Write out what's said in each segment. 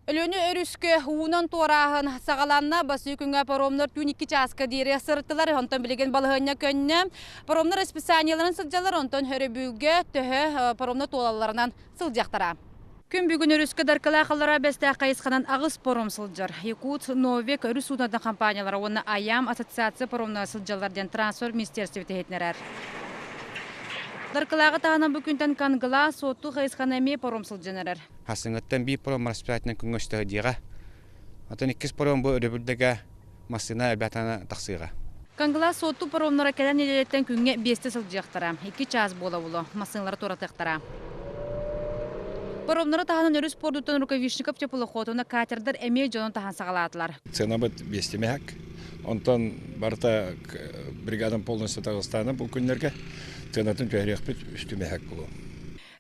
Өлүөнэ өрүскэ уунан туорааһын саҕаланна. Басыы күҥҥэ паромнар түүн 2 чааска диэри сырыттылар. Онтон билигин балаһыанньа көннө. Паромнар расписаниеларын сылдьаллар, онтон өрөбүлгэ төһө паромна туолалларынан сылдьыахтара. Күн бүгүн өрүскэ Даркылаах Аллараа Бэстээх хайысханан аҕыс паром сылдьар. Якут, Новик, өрүс суутунан компаниялара уонна АЯМ ассоциация паромнара сылдьаллар диэн транспорт министиэристибэтэ иһитиннэрэр. Даркылааҕы таһынан бу күнтэн Кангла, Суотту хайысханы эмиэ паром сылдьан эрэр. Хасыҥыттан биир паром распятынан күҥҥэ өстөһө диэҕэ. Оттон иккис паром бу өрөбүлдэгэ массыына элбээтана тахсыаҕа. Кангалаас Суотту паромнара кэлэн нэдиэлэттэн күҥҥэ биэстэ сылдьыахтара. 2 чаас буола-буола массыыналары туоратыахтара. Паромнары таһынан өрүс пуордуттан Рукавишников теплоход уонна катердар эмиэ дьону таһан саҕалаатылар. Ценабыт биэстимэһэк. Онтон барыта бригадам полностью таҕыстаана бу күннэргэ ценатын түһэриэхпит үстүмэһэк буолуо.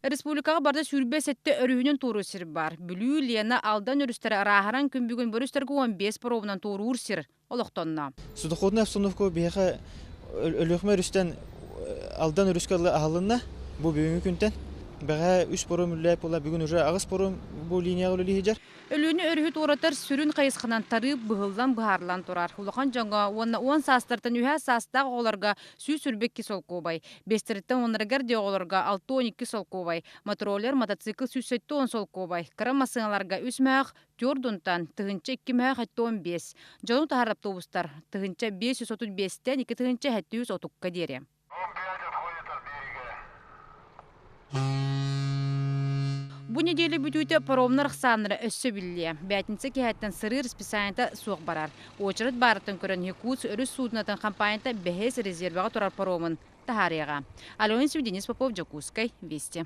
Республикаҕа барда 27 өрүһүнэн туоруур сир баар. Бүлүү, Лена, Алдан өрүстэрэ ырааһыран күн бүгүн бу өрүстэргэ 15 паромунан туоруур сир олохтонно. Судоходная обстановка биһиэхэ Өлүөхүмэ өрүстэн Алдан өрүскэ аһылынна. Бу бүгүҥҥү күнтэн. Бэҕэһээ үс паром үлэлээт буолла, бүгүн уже аҕыс паром бу линияҕа үлэлии сылдьар. Өлүөнэ өрүһү туоратар сүрүн хайысханан тарыып быһыллан быһаарыллан турар. Улахан дьоҥҥо уонна 10 саастартан үһэ саастаах оҕолорго 122 солкуобай, биэстэриттэн уоннарыгар диэ оҕолорго 62 солкуобай, мотороллер, мотоцикл 170 солкуобай, кыра массыыналарга үс мөһөөх түөрт тыһыынча икки мөһөөх 75, дьону таһар автобустар 1535-тэн 2730-ка диэри. Бу нэдиэлэ бүтүүтэ паромнар ахсааннара өссө биллиэ. Бээтинсэ киэһэттэн сырыы расписаниета суох барар. Уочарат баарыттан көрөн Якутск өрүс суудунатын хампаанньата бэһис резервэҕэ турар паромун таһаарыаҕа. Алена Денис Попов, Дьокуускай, Вести.